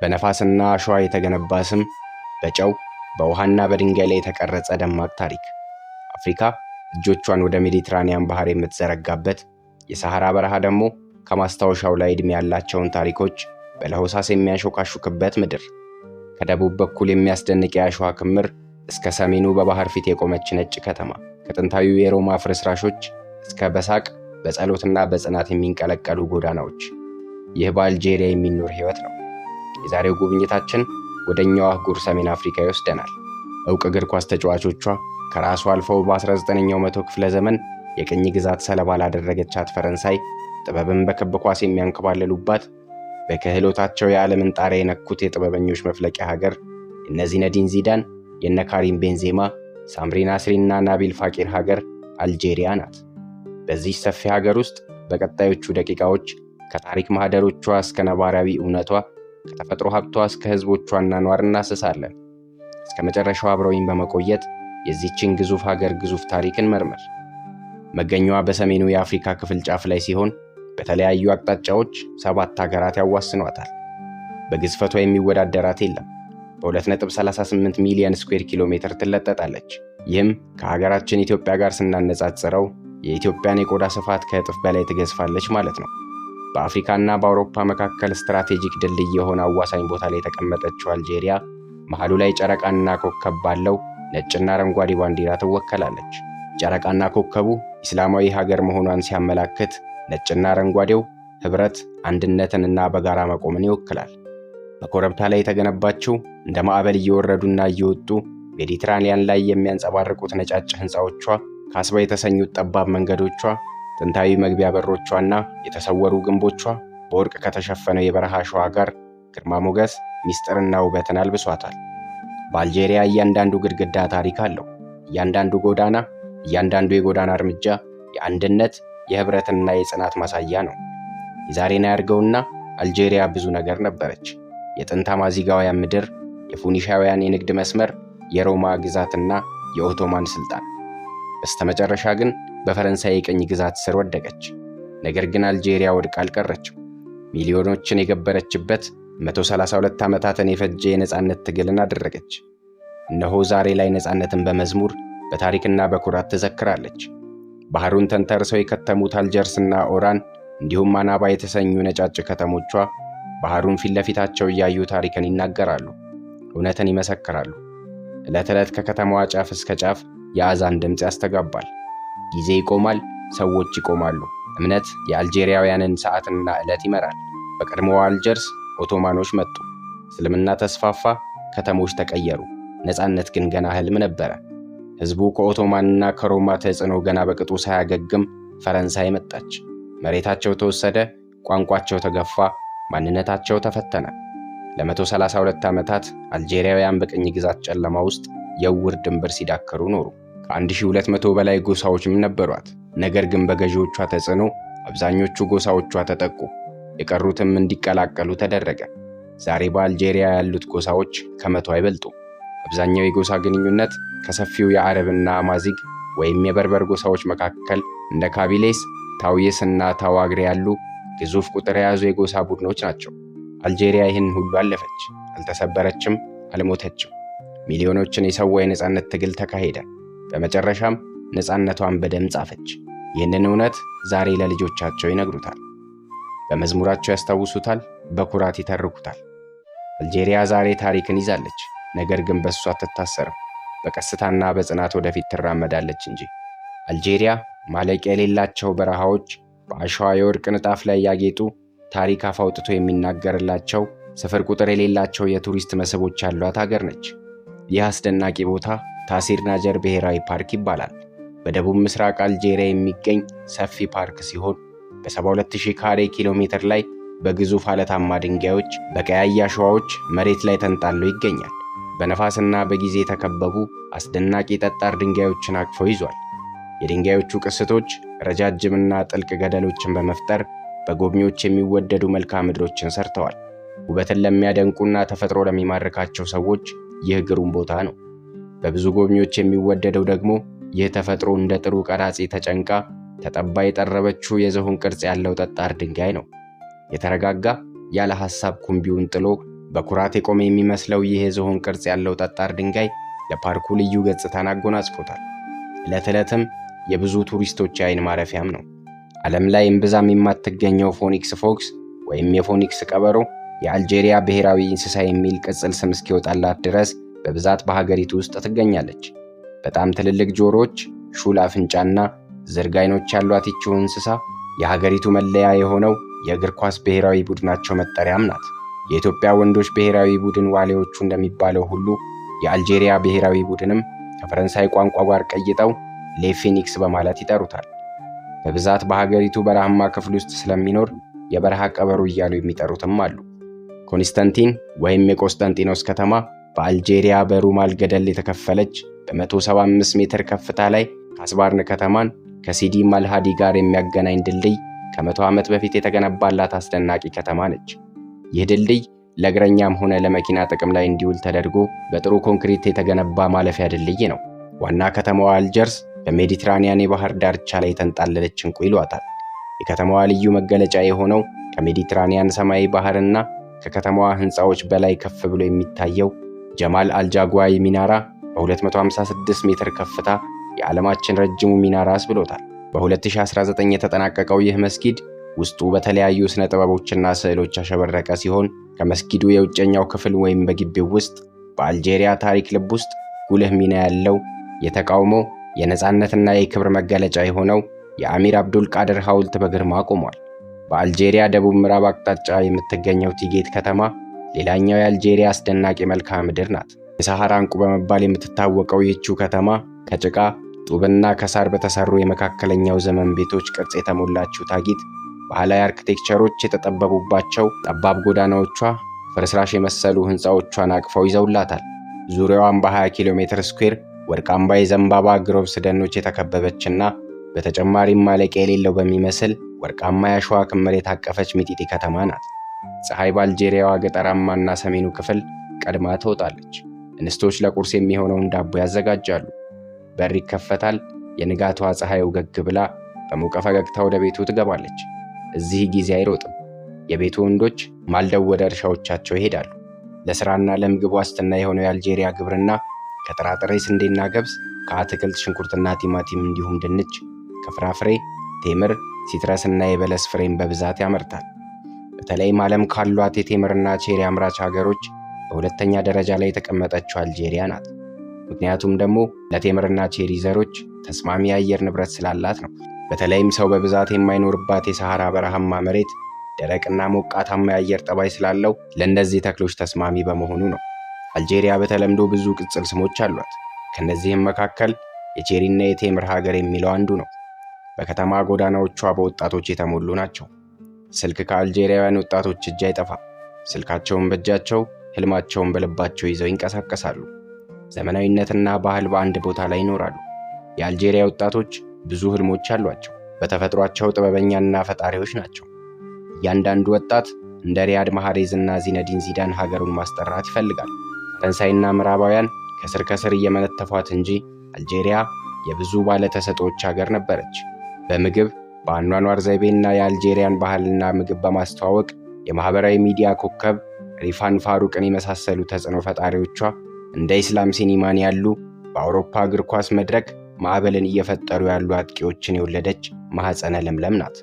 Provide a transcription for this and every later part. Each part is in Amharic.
በነፋስና አሸዋ የተገነባ ስም፣ በጨው በውሃና በድንጋይ ላይ የተቀረጸ ደማቅ ታሪክ። አፍሪካ እጆቿን ወደ ሜዲትራኒያን ባህር የምትዘረጋበት፣ የሰሐራ በረሃ ደግሞ ከማስታወሻው ላይ ዕድሜ ያላቸውን ታሪኮች በለሆሳስ የሚያንሾካሹክበት ምድር። ከደቡብ በኩል የሚያስደንቅ የአሸዋ ክምር እስከ ሰሜኑ በባህር ፊት የቆመች ነጭ ከተማ፣ ከጥንታዊው የሮማ ፍርስራሾች እስከ በሳቅ በጸሎትና በጽናት የሚንቀለቀሉ ጎዳናዎች። ይህ በአልጄሪያ የሚኖር ሕይወት ነው። የዛሬው ጉብኝታችን ወደኛው አህጉር ሰሜን አፍሪካ ይወስደናል። እውቅ እግር ኳስ ተጫዋቾቿ ከራሱ አልፈው በ19ኛው መቶ ክፍለ ዘመን የቅኝ ግዛት ሰለባ ላደረገቻት ፈረንሳይ ጥበብን በክብ ኳስ የሚያንከባልሉባት፣ በክህሎታቸው የዓለምን ጣሪያ የነኩት የጥበበኞች መፍለቂያ ሀገር፣ የነ ዚነዲን ዚዳን፣ የነ ካሪም ቤንዜማ፣ ሳምሪ ናስሪና ናቢል ፋቂር ሀገር አልጄሪያ ናት። በዚህ ሰፊ ሀገር ውስጥ በቀጣዮቹ ደቂቃዎች ከታሪክ ማህደሮቿ እስከ ነባራዊ እውነቷ፣ ከተፈጥሮ ሀብቷ እስከ ሕዝቦቿ አኗኗር እናስሳለን። እስከ መጨረሻው አብረውኝ በመቆየት የዚህችን ግዙፍ ሀገር ግዙፍ ታሪክ እንመርምር። መገኛዋ በሰሜኑ የአፍሪካ ክፍል ጫፍ ላይ ሲሆን በተለያዩ አቅጣጫዎች ሰባት ሀገራት ያዋስኗታል። በግዝፈቷ የሚወዳደራት የለም። በ2.38 ሚሊዮን ስኩዌር ኪሎ ሜትር ትለጠጣለች። ይህም ከሀገራችን ኢትዮጵያ ጋር ስናነጻጽረው የኢትዮጵያን የቆዳ ስፋት ከእጥፍ በላይ ትገዝፋለች ማለት ነው። በአፍሪካና በአውሮፓ መካከል ስትራቴጂክ ድልድይ የሆነ አዋሳኝ ቦታ ላይ የተቀመጠችው አልጄሪያ መሃሉ ላይ ጨረቃና ኮከብ ባለው ነጭና አረንጓዴ ባንዲራ ትወከላለች። ጨረቃና ኮከቡ ኢስላማዊ ሀገር መሆኗን ሲያመላክት፣ ነጭና አረንጓዴው ህብረት፣ አንድነትንና በጋራ መቆምን ይወክላል። በኮረብታ ላይ የተገነባችው፣ እንደ ማዕበል እየወረዱና እየወጡ ሜዲትራኒያን ላይ የሚያንጸባርቁት ነጫጭ ህንፃዎቿ፣ ካስባ የተሰኙት ጠባብ መንገዶቿ፣ ጥንታዊ መግቢያ በሮቿና የተሰወሩ ግንቦቿ በወርቅ ከተሸፈነው የበረሃ አሸዋ ጋር ግርማ ሞገስ፣ ሚስጥርና ውበትን አልብሷታል። በአልጄሪያ እያንዳንዱ ግድግዳ ታሪክ አለው። እያንዳንዱ ጎዳና፣ እያንዳንዱ የጎዳና እርምጃ የአንድነት፣ የህብረትና የጽናት ማሳያ ነው። የዛሬን አያርገውና አልጄሪያ ብዙ ነገር ነበረች። የጥንት አማዚጋውያን ምድር፣ የፉኒሻውያን የንግድ መስመር፣ የሮማ ግዛትና የኦቶማን ስልጣን። በስተመጨረሻ ግን በፈረንሳይ የቅኝ ግዛት ስር ወደቀች። ነገር ግን አልጄሪያ ወድቃ አልቀረችም። ሚሊዮኖችን የገበረችበት 132 ዓመታትን የፈጀ የነፃነት ትግልን አደረገች። እነሆ ዛሬ ላይ ነፃነትን በመዝሙር፣ በታሪክና በኩራት ትዘክራለች። ባህሩን ተንተርሰው የከተሙት አልጀርስና ኦራን እንዲሁም አናባ የተሰኙ ነጫጭ ከተሞቿ ባህሩን ፊት ለፊታቸው እያዩ ታሪክን ይናገራሉ፣ እውነትን ይመሰክራሉ። ዕለት ዕለት ከከተማዋ ጫፍ እስከ ጫፍ የአዛን ድምፅ ያስተጋባል። ጊዜ ይቆማል፣ ሰዎች ይቆማሉ። እምነት የአልጄሪያውያንን ሰዓትና ዕለት ይመራል። በቀድሞዋ አልጀርስ ኦቶማኖች መጡ። እስልምና ተስፋፋ፣ ከተሞች ተቀየሩ። ነፃነት ግን ገና ህልም ነበረ። ሕዝቡ ከኦቶማንና ከሮማ ተጽዕኖ ገና በቅጡ ሳያገግም ፈረንሳይ መጣች። መሬታቸው ተወሰደ፣ ቋንቋቸው ተገፋ፣ ማንነታቸው ተፈተነ። ለ132 ዓመታት አልጄሪያውያን በቅኝ ግዛት ጨለማ ውስጥ የዕውር ድንብር ሲዳከሩ ኖሩ። ከ1200 በላይ ጎሳዎችም ነበሯት። ነገር ግን በገዢዎቿ ተጽዕኖ አብዛኞቹ ጎሳዎቿ ተጠቁ፣ የቀሩትም እንዲቀላቀሉ ተደረገ። ዛሬ በአልጄሪያ ያሉት ጎሳዎች ከ100 አይበልጡም። አብዛኛው የጎሳ ግንኙነት ከሰፊው የአረብና አማዚግ ወይም የበርበር ጎሳዎች መካከል እንደ ካቢሌስ፣ ታውይስ እና ታዋግሬ ያሉ ግዙፍ ቁጥር የያዙ የጎሳ ቡድኖች ናቸው። አልጄሪያ ይህን ሁሉ አለፈች። አልተሰበረችም፣ አልሞተችም። ሚሊዮኖችን የሰዋ የነፃነት ትግል ተካሄደ። በመጨረሻም ነፃነቷን በደም ጻፈች። ይህንን እውነት ዛሬ ለልጆቻቸው ይነግሩታል። በመዝሙራቸው ያስታውሱታል፣ በኩራት ይተርኩታል። አልጄሪያ ዛሬ ታሪክን ይዛለች። ነገር ግን በእሱ አትታሰርም። በቀስታና በጽናት ወደፊት ትራመዳለች እንጂ። አልጄሪያ ማለቂያ የሌላቸው በረሃዎች፣ በአሸዋ የወርቅ ንጣፍ ላይ ያጌጡ፣ ታሪክ አፍ አውጥቶ የሚናገርላቸው ስፍር ቁጥር የሌላቸው የቱሪስት መስህቦች ያሏት ሀገር ነች። ይህ አስደናቂ ቦታ ታሲር ናጀር ብሔራዊ ፓርክ ይባላል። በደቡብ ምስራቅ አልጄሪያ የሚገኝ ሰፊ ፓርክ ሲሆን በ72000 ካሬ ኪሎ ሜትር ላይ በግዙፍ አለታማ ድንጋዮች፣ በቀያይ አሸዋዎች መሬት ላይ ተንጣሎ ይገኛል። በነፋስና በጊዜ የተከበቡ አስደናቂ ጠጣር ድንጋዮችን አቅፎ ይዟል። የድንጋዮቹ ቅስቶች ረጃጅምና ጥልቅ ገደሎችን በመፍጠር በጎብኚዎች የሚወደዱ መልክዓ ምድሮችን ሰርተዋል። ውበትን ለሚያደንቁና ተፈጥሮ ለሚማርካቸው ሰዎች ይህ ግሩም ቦታ ነው። በብዙ ጎብኚዎች የሚወደደው ደግሞ ይህ ተፈጥሮ እንደ ጥሩ ቀራጺ ተጨንቃ ተጠባ የጠረበችው የዝሆን ቅርጽ ያለው ጠጣር ድንጋይ ነው። የተረጋጋ፣ ያለ ሐሳብ ኩምቢውን ጥሎ በኩራት የቆመ የሚመስለው ይህ የዝሆን ቅርጽ ያለው ጠጣር ድንጋይ ለፓርኩ ልዩ ገጽታን አጎናጽፎታል። ዕለት ዕለትም የብዙ ቱሪስቶች የአይን ማረፊያም ነው። ዓለም ላይ እምብዛም የማትገኘው fennec fox ወይም የፎኒክስ ቀበሮ የአልጄሪያ ብሔራዊ እንስሳ የሚል ቅጽል ስም እስኪወጣላት ድረስ በብዛት በሀገሪቱ ውስጥ ትገኛለች። በጣም ትልልቅ ጆሮዎች፣ ሹል አፍንጫና ዝርግ አይኖች ያሏት ይቺው እንስሳ የሀገሪቱ መለያ የሆነው የእግር ኳስ ብሔራዊ ቡድናቸው መጠሪያም ናት። የኢትዮጵያ ወንዶች ብሔራዊ ቡድን ዋሊያዎቹ እንደሚባለው ሁሉ የአልጄሪያ ብሔራዊ ቡድንም ከፈረንሳይ ቋንቋ ጋር ቀይጠው Les Fennecs በማለት ይጠሩታል። በብዛት በሀገሪቱ በረሃማ ክፍል ውስጥ ስለሚኖር የበረሃ ቀበሮ እያሉ የሚጠሩትም አሉ። ኮንስታንቲን ወይም የቆስጠንጢኖስ ከተማ በአልጄሪያ በሩማል ገደል የተከፈለች በ175 ሜትር ከፍታ ላይ ካስባርን ከተማን ከሲዲ ማልሃዲ ጋር የሚያገናኝ ድልድይ ከ100 ዓመት በፊት የተገነባላት አስደናቂ ከተማ ነች። ይህ ድልድይ ለእግረኛም ሆነ ለመኪና ጥቅም ላይ እንዲውል ተደርጎ በጥሩ ኮንክሪት የተገነባ ማለፊያ ድልድይ ነው። ዋና ከተማዋ አልጀርስ በሜዲትራኒያን የባህር ዳርቻ ላይ የተንጣለለች እንቁ ይሏታል። የከተማዋ ልዩ መገለጫ የሆነው ከሜዲትራኒያን ሰማያዊ ባህርና ከከተማዋ ሕንፃዎች በላይ ከፍ ብሎ የሚታየው ጀማል አልጃጓይ ሚናራ በ256 ሜትር ከፍታ የዓለማችን ረጅሙ ሚናራ አስብሎታል። በ2019 የተጠናቀቀው ይህ መስጊድ ውስጡ በተለያዩ ስነ ጥበቦችና ስዕሎች ያሸበረቀ ሲሆን፣ ከመስጊዱ የውጨኛው ክፍል ወይም በግቢው ውስጥ በአልጄሪያ ታሪክ ልብ ውስጥ ጉልህ ሚና ያለው፣ የተቃውሞ፣ የነፃነትና የክብር መገለጫ የሆነው የአሚር አብዱል ቃድር ሐውልት በግርማ ቆሟል። በአልጄሪያ ደቡብ ምዕራብ አቅጣጫ የምትገኘው ቲጌት ከተማ ሌላኛው የአልጄሪያ አስደናቂ መልክዓ ምድር ናት። የሰሐራ እንቁ በመባል የምትታወቀው ይህችው ከተማ ከጭቃ፣ ጡብና ከሳር በተሰሩ የመካከለኛው ዘመን ቤቶች ቅርጽ የተሞላችው ታጊት ባህላዊ አርክቴክቸሮች የተጠበቡባቸው ጠባብ ጎዳናዎቿ ፍርስራሽ የመሰሉ ሕንፃዎቿን አቅፈው ይዘውላታል። ዙሪያዋን በ20 ኪሎ ሜትር square ወርቃማ የዘንባባ groves ደኖች የተከበበችና በተጨማሪም ማለቂያ የሌለው በሚመስል ወርቃማ የአሸዋ ክምር የታቀፈች ሚጢጢ ከተማ ናት። ፀሐይ በአልጄሪያዋ ገጠራማና ሰሜኑ ክፍል ቀድማ ትወጣለች። እንስቶች ለቁርስ የሚሆነውን ዳቦ ያዘጋጃሉ። በር ይከፈታል። የንጋቷ ፀሐይ ወገግ ብላ በሞቀ ፈገግታ ወደ ቤቱ ትገባለች። እዚህ ጊዜ አይሮጥም። የቤቱ ወንዶች ማልደው ወደ እርሻዎቻቸው ይሄዳሉ። ለስራና ለምግብ ዋስትና የሆነው የአልጄሪያ ግብርና ከጥራጥሬ ስንዴና ገብስ፣ ከአትክልት ሽንኩርትና ቲማቲም እንዲሁም ድንች፣ ከፍራፍሬ ቴምር፣ citrus ና የበለስ ፍሬን በብዛት ያመርታል። በተለይም ዓለም ካሏት የቴምርና ቼሪ አምራች ሀገሮች በሁለተኛ ደረጃ ላይ የተቀመጠችው አልጄሪያ ናት። ምክንያቱም ደግሞ ለቴምርና ቼሪ ዘሮች ተስማሚ የአየር ንብረት ስላላት ነው። በተለይም ሰው በብዛት የማይኖርባት የሰሐራ በረሃማ መሬት ደረቅና ሞቃታማ የአየር ጠባይ ስላለው ለእነዚህ ተክሎች ተስማሚ በመሆኑ ነው። አልጄሪያ በተለምዶ ብዙ ቅጽል ስሞች አሏት። ከእነዚህም መካከል የቼሪና የቴምር ሀገር የሚለው አንዱ ነው። በከተማ ጎዳናዎቿ በወጣቶች የተሞሉ ናቸው። ስልክ ከአልጄሪያውያን ወጣቶች እጅ አይጠፋም። ስልካቸውን በእጃቸው፣ ህልማቸውን በልባቸው ይዘው ይንቀሳቀሳሉ። ዘመናዊነትና ባህል በአንድ ቦታ ላይ ይኖራሉ። የአልጄሪያ ወጣቶች ብዙ ህልሞች አሏቸው። በተፈጥሯቸው ጥበበኛና ፈጣሪዎች ናቸው። እያንዳንዱ ወጣት እንደ ሪያድ ማህሬዝ እና ዚነዲን ዚዳን ሀገሩን ማስጠራት ይፈልጋል። ፈረንሳይና ምዕራባውያን ከስር ከስር እየመነተፏት እንጂ አልጄሪያ የብዙ ባለተሰጥኦዎች ሀገር ነበረች። በምግብ፣ በአኗኗር ዘይቤና የአልጄሪያን ባህልና ምግብ በማስተዋወቅ የማህበራዊ ሚዲያ ኮከብ ሪፋን ፋሩቅን የመሳሰሉ ተጽዕኖ ፈጣሪዎቿ፣ እንደ ኢስላም ሲኒማን ያሉ በአውሮፓ እግር ኳስ መድረክ ማዕበልን እየፈጠሩ ያሉ አጥቂዎችን የወለደች ማኅፀነ ለምለም ናት።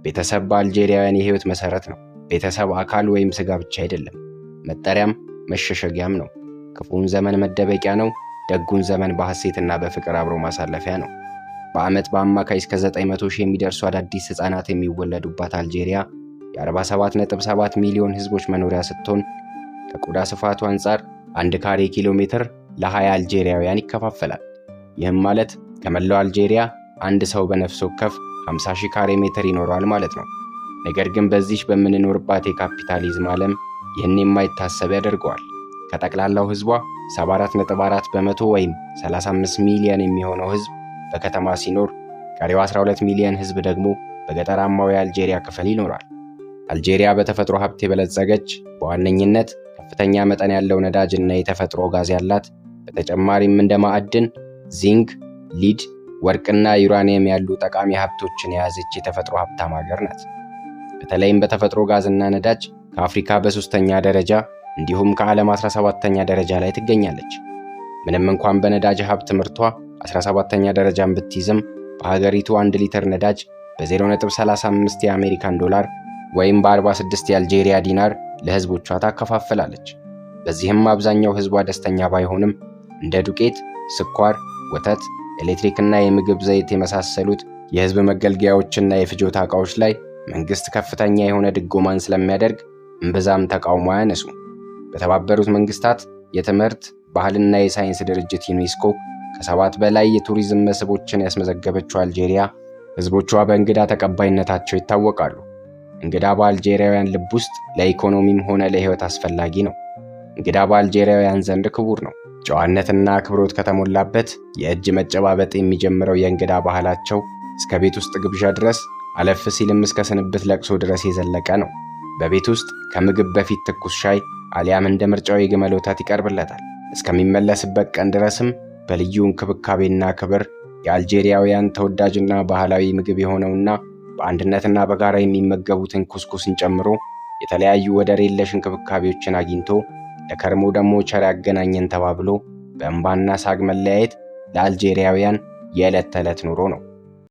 ቤተሰብ በአልጄሪያውያን የህይወት መሰረት ነው። ቤተሰብ አካል ወይም ስጋ ብቻ አይደለም፣ መጠሪያም መሸሸጊያም ነው። ክፉውን ዘመን መደበቂያ ነው። ደጉን ዘመን በሐሴትና በፍቅር አብሮ ማሳለፊያ ነው። በዓመት በአማካይ እስከ 900 ሺህ የሚደርሱ አዳዲስ ሕፃናት የሚወለዱባት አልጄሪያ የ47.7 ሚሊዮን ህዝቦች መኖሪያ ስትሆን፣ ከቆዳ ስፋቱ አንጻር 1 ካሬ ኪሎ ሜትር ለ20 አልጄሪያውያን ይከፋፈላል። ይህም ማለት ከመላው አልጄሪያ አንድ ሰው በነፍስ ወከፍ 50 ሺህ ካሬ ሜትር ይኖረዋል ማለት ነው። ነገር ግን በዚህ በምንኖርባት የካፒታሊዝም ዓለም ይህን የማይታሰብ ያደርገዋል። ከጠቅላላው ህዝቧ 74.4% ወይም 35 ሚሊዮን የሚሆነው ህዝብ በከተማ ሲኖር፣ ቀሪው 12 ሚሊዮን ህዝብ ደግሞ በገጠራማው የአልጄሪያ ክፍል ይኖራል። አልጄሪያ በተፈጥሮ ሀብት የበለጸገች፣ በዋነኝነት ከፍተኛ መጠን ያለው ነዳጅ እና የተፈጥሮ ጋዝ ያላት፣ በተጨማሪም እንደ ማዕድን፣ ዚንክ፣ lead፣ ወርቅና ዩራኒየም ያሉ ጠቃሚ ሀብቶችን የያዘች የተፈጥሮ ሀብታም ሀገር ናት። በተለይም በተፈጥሮ ጋዝና ነዳጅ ከአፍሪካ በሶስተኛ ደረጃ፣ እንዲሁም ከዓለም 17ኛ ደረጃ ላይ ትገኛለች። ምንም እንኳን በነዳጅ ሀብት ምርቷ 17ኛ ደረጃን ብትይዝም በሀገሪቱ 1 ሊትር ነዳጅ በ0.35 የአሜሪካን ዶላር ወይም በ46 የአልጄሪያ ዲናር ለህዝቦቿ ታከፋፍላለች። በዚህም አብዛኛው ህዝቧ ደስተኛ ባይሆንም እንደ ዱቄት፣ ስኳር፣ ወተት፣ ኤሌክትሪክና የምግብ ዘይት የመሳሰሉት የህዝብ መገልገያዎችና የፍጆታ ዕቃዎች ላይ መንግስት ከፍተኛ የሆነ ድጎማን ስለሚያደርግ እምብዛም ተቃውሞ አያነሱም። በተባበሩት መንግስታት የትምህርት፣ ባህልና የሳይንስ ድርጅት ዩኔስኮ ከ7 በላይ የቱሪዝም መስህቦችን ያስመዘገበችው አልጄሪያ ህዝቦቿ በእንግዳ ተቀባይነታቸው ይታወቃሉ። እንግዳ በአልጄሪያውያን ልብ ውስጥ ለኢኮኖሚም ሆነ ለህይወት አስፈላጊ ነው። እንግዳ በአልጄሪያውያን ዘንድ ክቡር ነው። ጨዋነትና አክብሮት ከተሞላበት የእጅ መጨባበጥ የሚጀምረው የእንግዳ ባህላቸው እስከ ቤት ውስጥ ግብዣ ድረስ፣ አለፍ ሲልም እስከ ስንብት ለቅሶ ድረስ የዘለቀ ነው። በቤት ውስጥ ከምግብ በፊት ትኩስ ሻይ አሊያም እንደ ምርጫው የግመል ወተት ይቀርብለታል። እስከሚመለስበት ቀን ድረስም በልዩ እንክብካቤና ክብር የአልጄሪያውያን ተወዳጅና ባህላዊ ምግብ የሆነውና በአንድነትና በጋራ የሚመገቡትን ኩስኩስን ጨምሮ የተለያዩ ወደር የለሽ እንክብካቤዎችን አግኝቶ ለከርሞ ደግሞ ቸር ያገናኘን ተባብሎ በእንባና ሳግ መለያየት ለአልጄሪያውያን የዕለት ተዕለት ኑሮ ነው።